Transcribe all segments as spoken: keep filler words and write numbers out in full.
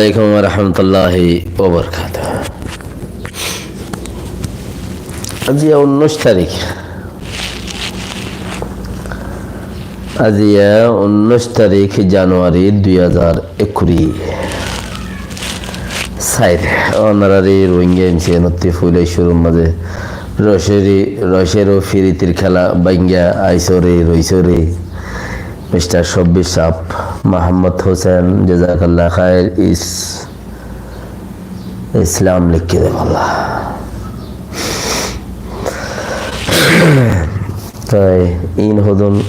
Alaikum wa rahmatullahi wa barakatuh. Aijja unnúic tarík. Aijja unnúic tarík Januari dui házar ekkuri. Sair, onorari Rohingya M C N ottú foila cúrur mazé roicóre, roicóre firitir kéla báinga aisóre, roicóre. Mister Shobbir sáb, Muhammad Hussain, jazakallah khair, is Islam likí de bála. Toi in hodún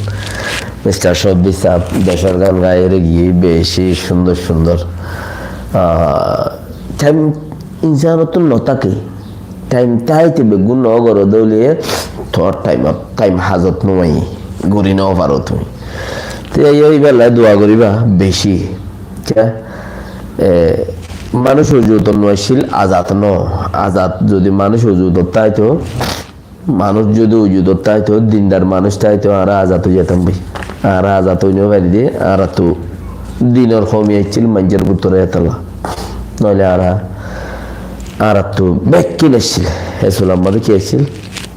Mister Shobbir sáb decór gan gaiyóre giyé beci cúndor cúndor. Ah, thaim insanottú no táke. Thaim táite beggún no goró de óile tor thaimot, thaim hazot no aiyé, gorí no faró tui. Te yó ibálla dua goríba beci. Kiyá? E, manúic uzutot no accíl, azad no. Azad zodi manúic uzutot táito, manúic zodi uzutot táito, dindar manúic táito, añára azad ói zaitam bái. Añára azad ói no fari de, añárattú dinor komi accíl, maincór bútore etolla. Noóile añára, añárattú bekkín accíl. Hesulam mazé ki accíl?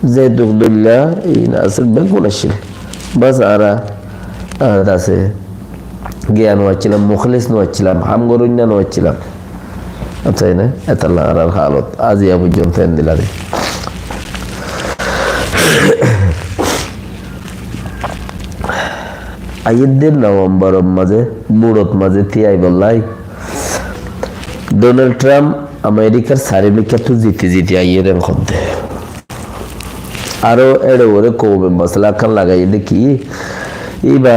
Ze duk duilla, in asé, beggún accíl. Bas añára, añára asé. Giya no accílam, mukhlis no accílam, ham goróinna no accílam. Accá, ene, etolla añárar halot. Aijja foijjonto endilla de. Aiyér de Novemboror mazé, buçot mazé tiyai bollai. Donald Trump Amerikar sari mikkattú ziti ziti aiyér en hodde. Aró eçe uore koume masala ekkán lagaiyé de ki, íba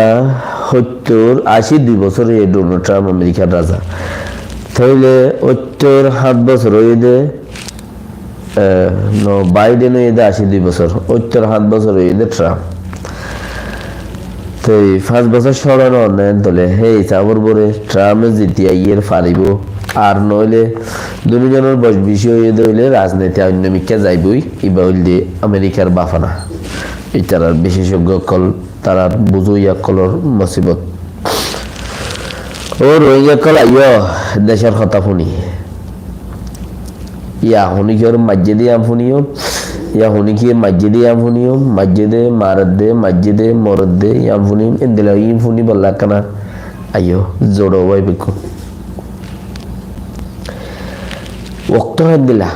hóttor, ací dui bosór óiye Donald Trump Amerikar raza. Tóile hóttor háñt bosór óiye de, e, no, Biden óiye de ací dui bosór, hóttor háñt bosór óiye de Trump. Toi fañs bosór córa no ónne tóile, hé hísabor uore Trump e ziti aiyér faribó. Ar noóile duní zonor boc beci óiye de óile rajniti oinno mikká zaibói, íba óilde Amerikar bafana. Ítarar bicecoggo ókkol, tarar buzóiya ókkolor mosibot. Ó Rohingya ókkol, aiyó, decór hotá fúni. Yá húni kiyór maijjé de yían fúniyum, yá húni kiyé maijjé de yían fúniyum, maijjé de, maredde, maijjé de, moredde, yían fúniyum, endilla yían fúni bolla ekkána aiyó, zoço bái bekkún. Wokto héndilla,